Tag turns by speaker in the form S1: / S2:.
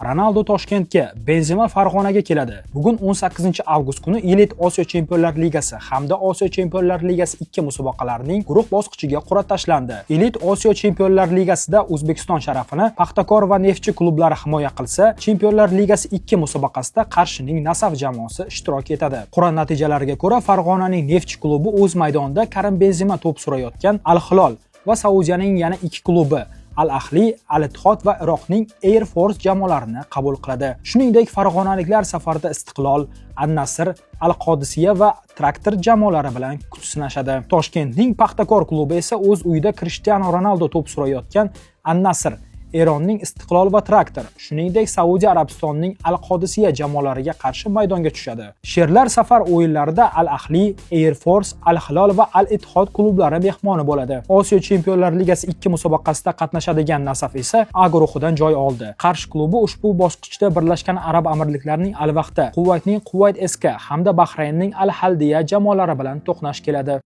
S1: Ronaldo Toshkentga, Benzema Farg'onaga keladi. Bugun 18 avgust kuni Elit Osiyo Chempionlar Ligasi hamda Osiyo Chempionlar Ligasi 2 musobaqalarining guruh bosqichiga qur'a tashlandi. Elit Osiyo Chempionlar Ligasida O'zbekiston sharafini Paxtakor va Neftchi klublari himoya qilsa, Chempionlar Ligasi 2 musobaqasida Qarshining Nasaf jamoasi ishtirok etadi. Qur'a natijalariga ko'ra, Farg'onaning Neftchi klubi o'z maydonida Karim Benzema to'p surayotgan Al Hilol va Saudiyaning yana ikki klubi Al Ahli, Al Ittihod va Iroqning Air Force jamoalarini qabul qiladi. Shuningdek, farg'onaliklar safarda Istiqlol, An Nasr, Al Qodisiya va Traktor jamoalari bilan kuch sinashadi. Toshkentning Paxtakor klubi esa o'z uyida Krishtianu Ronaldo to'p surayotgan An Nasr, Eronning Istiqlol va Traktor, shuningdek Saudiya Arabistonining Al Qodisiya jamoalariga qarshi maydonga tushadi. Sherlar safar o'yinlarida Al Ahli, Air Force, Al Hilol va Al Ittihod klublari mehmoni bo'ladi. Osiyo Chempionlar Ligasi 2 musobaqasida qatnashadigan Nasaf esa A guruhidan joy oldi. Qarshi klubi ushbu bosqichda Birlashgan Arab Amirliklarining Al Vahda, Quvaytning Quvayt SK hamda Bahraynning Al Haldiya jamoalari bilan to'qnash keladi.